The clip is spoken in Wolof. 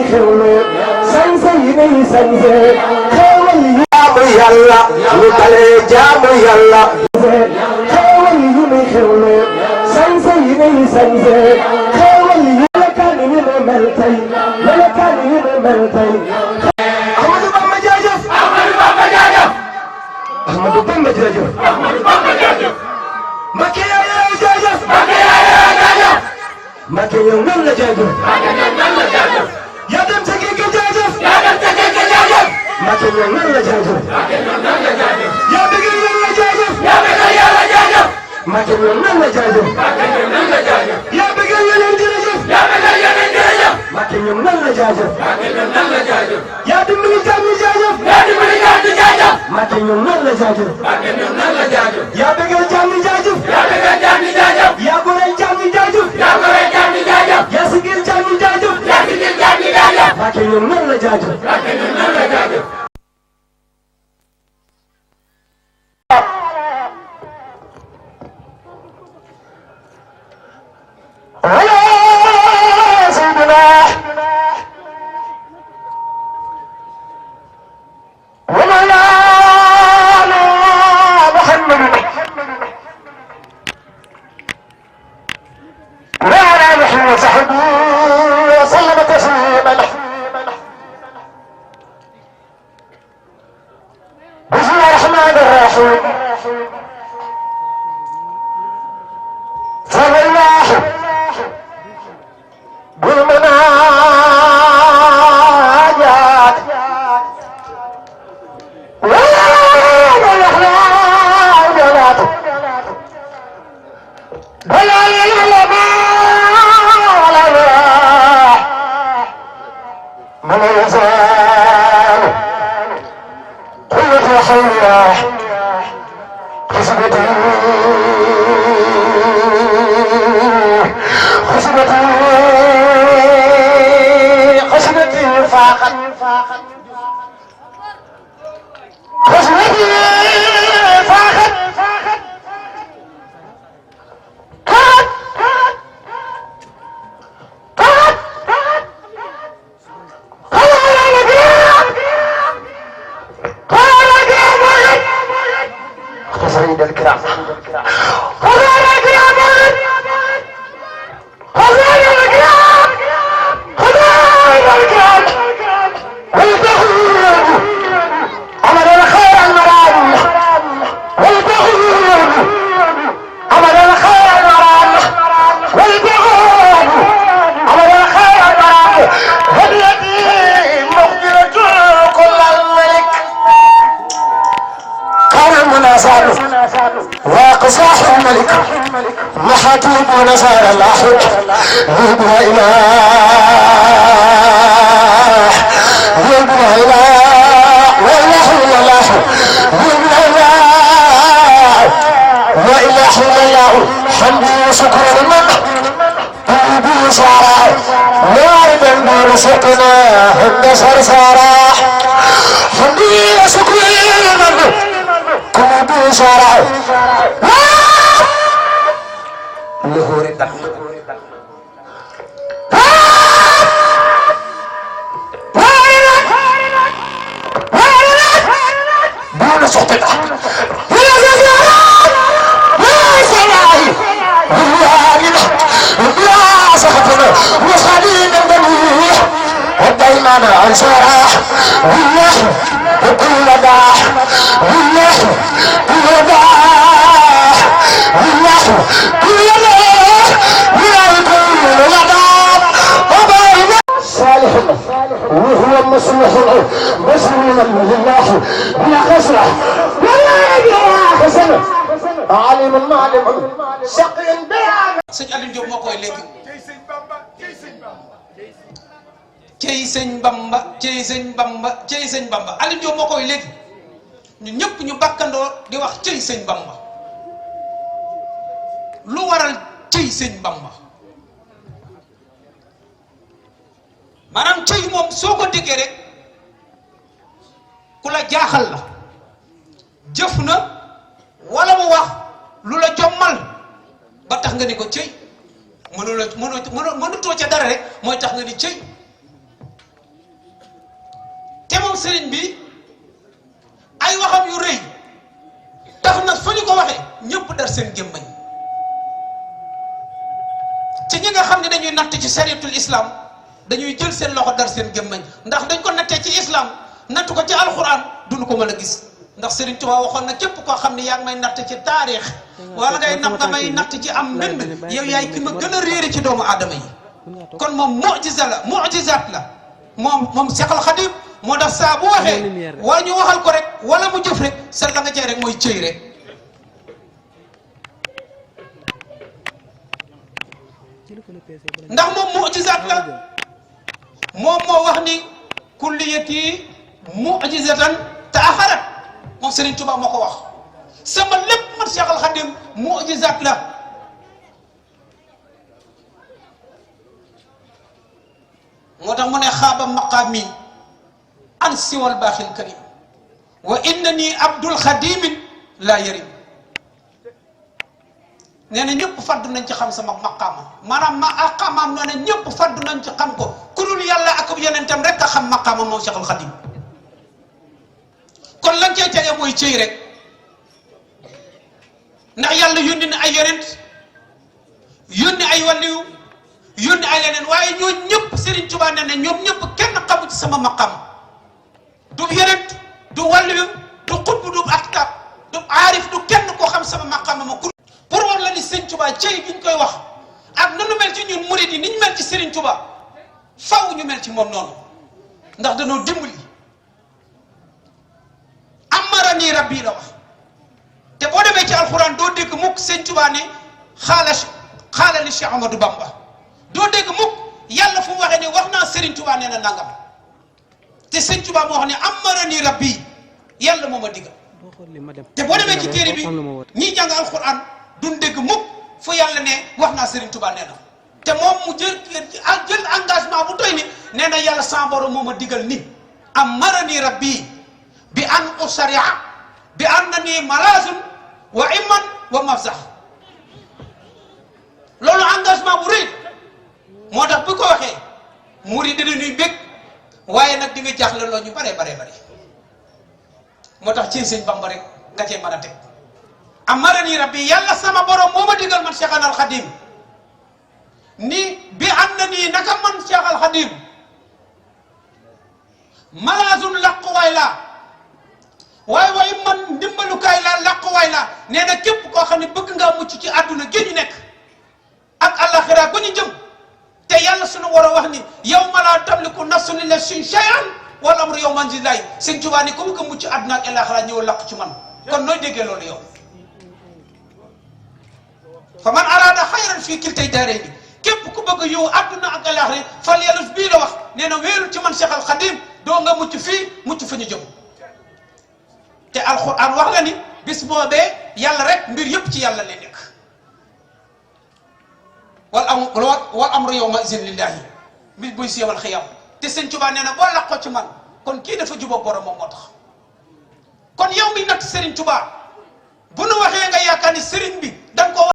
xewlo sanse yi nay sanse xewal yi jaamu yàlla lu dalee jaamu yàlla xewal yi nay xewlo sanse yi nay sanse xewal yi melokaan yi na mel tey melokaan yi na mel tey Ahmadou Bamba jaajëf Ahmadou Bamba jaajëf Ahmadou Bamba jaajëf Ahmadou Bamba jaajëf Mbacké yaaya jaajëf Mbacké yaaya jaajëf Mbacké yow nan la jaajëf Mbacké yow nan la jaajëf yaa dem sa géej ga jaajëf yaa dem sa géej ga jaajëf Mbacké yow nan la jaajëf Mbacké yow nan la jaajëf yaa bëgg yàlla jaajëf yaa bëgg yàlla jaajëf Mbacké yow nan la jaajëf Mbacké yow nan la jaajëf yaa bëgg yeneen jërëjëf yaa bëgg yeneen jërëjëf Mbacké yow nan la jaajëf Mbacké yow nan la jaajëf yaa dimbali jàmm jaajëf yaa dimbali jàmm jaajëf Mbacké yow nan la jaajëf Mbacké yow nan la jaajëf yaa bëgg jàmm jaajëf yaa bëgg jàmm jaajëf yaa gore jàmm jaajëf yaa gore jàmm jaajëf yaa sigil jàmm jaajëf yaa sigil jàmm jaajëf Mbacké yow nan la jaajëf Mbacké yow nan la jaajëf sëñ Aliou Diop moo koy léegi cey sëñ Bamba cey sëñ Bamba cey sëñ Bamba Aliou Diop moo koy léegi ñun ñëpp ñu bakkandoo di wax cey sëñ Bamba lu waral cey sëñ Bamba maanaam cey moom soo ko déggee rek ku la jaaxal la jëf na wala mu wax lu la jommal ba tax nga ni ko cey mënutoo ca dara rek mooy tax nga ni cey te moom sëriñ bi ay waxam yu rëy tax na fa ñu ko waxee ñëpp dar seen gémmañ ci ñi nga xam ne dañuy natt ci sariyatul islam dañuy jël seen loxo dar seen gémmañ ndax dañ ko nattee ci islam natt ko ci alxuraan duñu ko mën a gis ndax Serigne Touba waxoon na képp koo xam ne yaa ngi may natt ci taarix wala ngay natt nga may natt ci am mbind yow yaay ki ma gën a réere ci doomu aadama yi kon moom mu'jiza la mu'jizaat la moom Seexul Xadiim moo tax saa bu waxee waa ñu waxal ko rek wala mu jëf rek sa la nga cay rek mooy cëy rek ndax moom mu'jizaat la moom moo wax ni kulliyati mu'jizatan ta'axarat moom Serigne Touba moo ko wax sama lépp man Seexul Xadiim mu'jizaat la moo tax mu ne xaaba maqaami an siwal baaxil karim wa innani abdul xadimin laa yarim nee na ñëpp faddu nañ ci xam sama maqaama maanaam maqaamaam nee na ñëpp faddu nañ ci xam ko ku dul yàlla ak yonentam rek a xam maqaama moom Cheikhul Khadim kon lañ cay tege mooy cëy rek ndax yàlla yónni na ay yonent yónni ay waliyu yónni ay leneen waaye ñoo ñëpp Serigne Touba nee na ñoom ñëpp kenn xamu ci sama maqaama du yonent du waliyu du xutbu du aktab du aarif du kenn koo xam sama maqaama ma pour war la ni Serigne Touba cëy bi ñu koy wax ak nanu mel ci ñun murid yi ni ñu mel ci Serigne Touba faw ñu mel ci moom noonu ndax dañoo dimbali amarani rabbi la wax te boo demee ci alxuraan doo dégg mukk Serigne Touba ne xaala li Cheikh Amadou Bamba doo dégg mukk yàlla fu mu waxee ne wax naa Serigne Touba nee na nangam te Serigne Touba moo wax ne amarani rabbi yàlla moo ma digal te boo demee ci téere bi ñiy jàng alxuraan duñ dégg mukk fu yàlla ne wax naa Serigne Touba nee na te moom mu jël engagement bu doy ni nee na yàlla sama borom moo ma digal ni amarani rabbi bi an usaria bi annani malazun wa iman wa mafzax loolu engagement bu rëy moo tax bu ko waxee murid dina ñuy bég waaye nag di nga jaaxle loo ñu bare moo tax ci sëñ Bamba rek nga cee mën a teg amarani rabbi yàlla sama borom moo ma digal man Cheikh al Khadim ni bi am na nii naka man Cheikh al Khadim malazun laquwaay laa waaye waaye man ndimbalukaay laa laquwaay laa nee na képp koo xam ne bëgg ngaa mucc ci àdduna gi ñu nekk ak àllaxira ba ñu jëm te yàlla sunu war a wax ni yawma laa tamliku nafsun li nafsin shay'an wal amru yawma lillahi sëñ Tuubaa ni ku bëgg a mucc àdduna ak àllaxira ñëw laq ci man kon nooy déggee loolu yow fa man araada xayran fii kiltay daarayni képp ku bëgg yow àdduna ak àllaxira fal yalus bii la wax nee na wéeru ci man Cheikh al Khadim doo nga mucc fii mucc fa ñu jëm te alxuraan wax la ni bis boobee yàlla rek mbir yëpp ci yàlla lay nekk wal amru yawma izin lillahi mbir buy si yawmal xiyam te sëñ Tuubaa nee na boo laqoo ci man kon kii dafa jubóo borom moom moo tax kon yow mi natt Serigne Touba bu nu waxee nga yaakaar ni Serigne bi da nga ko